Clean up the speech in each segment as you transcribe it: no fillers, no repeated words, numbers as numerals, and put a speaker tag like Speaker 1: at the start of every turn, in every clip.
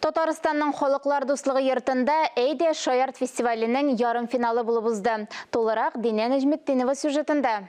Speaker 1: Татарстанның Халыклар дуслыгы йортында Әйдә, шаярт фестиваленең ярымфиналы булып узды. Тулырак Динә Нәҗметдинова сюжетында.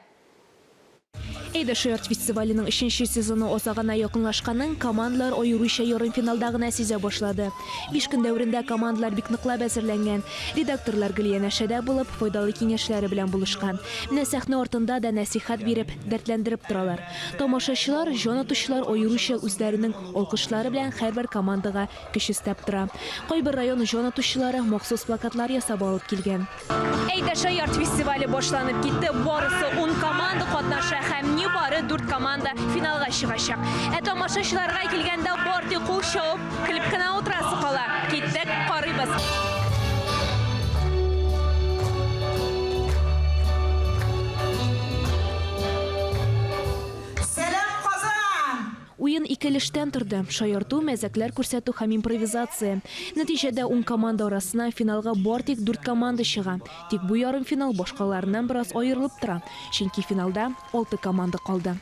Speaker 2: Әйдә, шаярт фестиваленең өченче сезоны азагына якынлашканын командалар аеруча ярымфиналда гына сизә башлады. Биш көн дәверендә командалар бик ныклап әзерләнгән. Редакторлар гел янәшәдә булып, файдалы киңәшләре белән булышкан. Менә сәхнә артында да нәсыйхәт биреп, дәртләндереп торалар. Тамашачылар, җан атучылар аеруча үзләренең Алкышлары белән һәрбер командага көч өстәп тора. Кайбер район җан атучылары махсус плакатлар ясап алып килгән. Әйдә шаярт фестивале башланып китте. Барысы ун команда катнаша һәм нибары дүрт команда финалга чыгачак. Ә тамашачыларга килгәндә бар тик кул чабып, көлеп кенә утырасы кала. Киттек, карыйбыз.
Speaker 3: Сәлам, Казан!
Speaker 2: Уен ике өлештән торды, шаярту, мәзәкләр күрсәтү һәм импровизация. Нәтиҗәдә, ун команда арасыннан финалга бар тик дүрт команда чыга. Тик бу ярымфинал башкаларыннан бераз аерылып тора, чөнки финалда алты команда калды.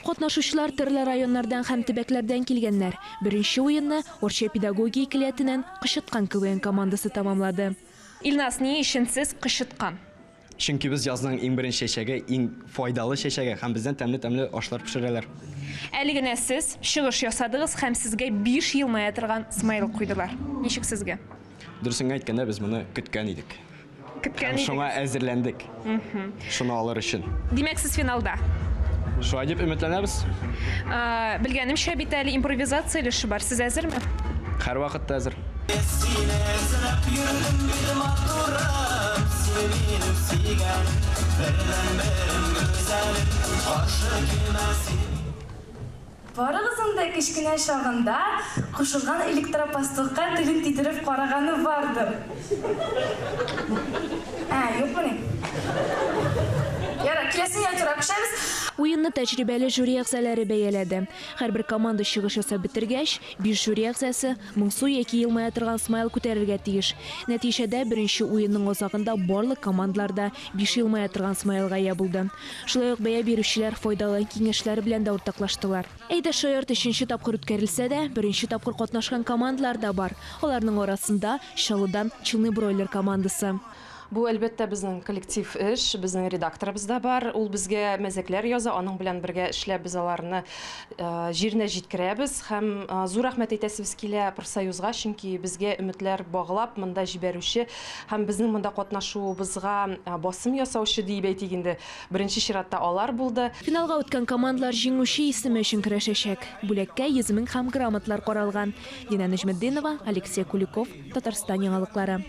Speaker 2: Катнашучылар төрле районнардан һәм төбәкләрдән килгәннәр. Беренче уенны Арча педагогия көллиятеннән Кычыткан КВН командасы тәмамлады. Илназ, ни өчен сез Кычыткан?
Speaker 4: Чөнки без язның иң беренче чәчәге, иң файдалы чәчәге һәм бездән тәмле-тәмле ашлар пешерәләр.
Speaker 2: Әле генә сез чыгыш ясадыгыз һәм сезгә биш елмая торган смайл куйдылар. Ничек сезгә?
Speaker 4: Дөресен генә әйткәндә, без моны көткән идек.
Speaker 2: Көткән
Speaker 4: Һәм
Speaker 2: идегез.
Speaker 4: шуңа әзерләндек. Шуны алыр өчен.
Speaker 2: Димәк, сез финалда.
Speaker 4: Шулай дип өметләнәбез.
Speaker 2: Белгәнемчә бит әле импровизация өлеше бар. Сез әзерме?
Speaker 4: Һәрвакытта әзер.
Speaker 3: Сине эзләп йөрдем бит матурым, Сине минем сөйгәнем, бердәнберем гүзәлем, Каршы килмә син.
Speaker 5: Барыгызның да кечкенә чагында кушылган электропастухка телен тидереп караганы бардыр. Ә, юкмыни? Ярар, киләсе миниатюрага күчәбез.
Speaker 2: Уенны тәҗрибәле жюри әгъзалары бәяләде. Һәрбер команда чыгыш ясап бетергәч, биш жюри әгъзасы моңсу яки елмая торган смайл күтәрергә тиеш. Нәтиҗәдә, беренче уенның азагында барлык командалар да биш елмая торган смайлга ия булды. Шулай ук бәя бирүчеләр файдалы киңәшләре белән дә уртаклаштылар. Әйдә шаярт өченче тапкыр үткәрелсә дә, беренче тапкыр катнашкан командалар да бар. Аларның арасында, Чаллыдан Челны Бройлер командасы.
Speaker 6: Бу, әлбәттә, безнең коллектив эш, безнең редакторыбыз да бар, ул безгә мәзәкләр яза, аның белән бергә эшләп без аларны җиренә җиткерәбез һәм зур рәхмәт әйтәсебез килә профсоюзга, чөнки безгә өметләр баглап монда җибәрүче Һәм безнең монда катнашуыбызга басым ясаучы диеп әйтик инде, беренче чиратта алар булды.
Speaker 2: Финалга үткән командалар җиңүче исеме өчен көрәшәчәк. Бүләккә 100 мең һәм грамоталар каралган. Динә Нәҗметдинова, Алексей Куликов, Татарстан яңалыклары.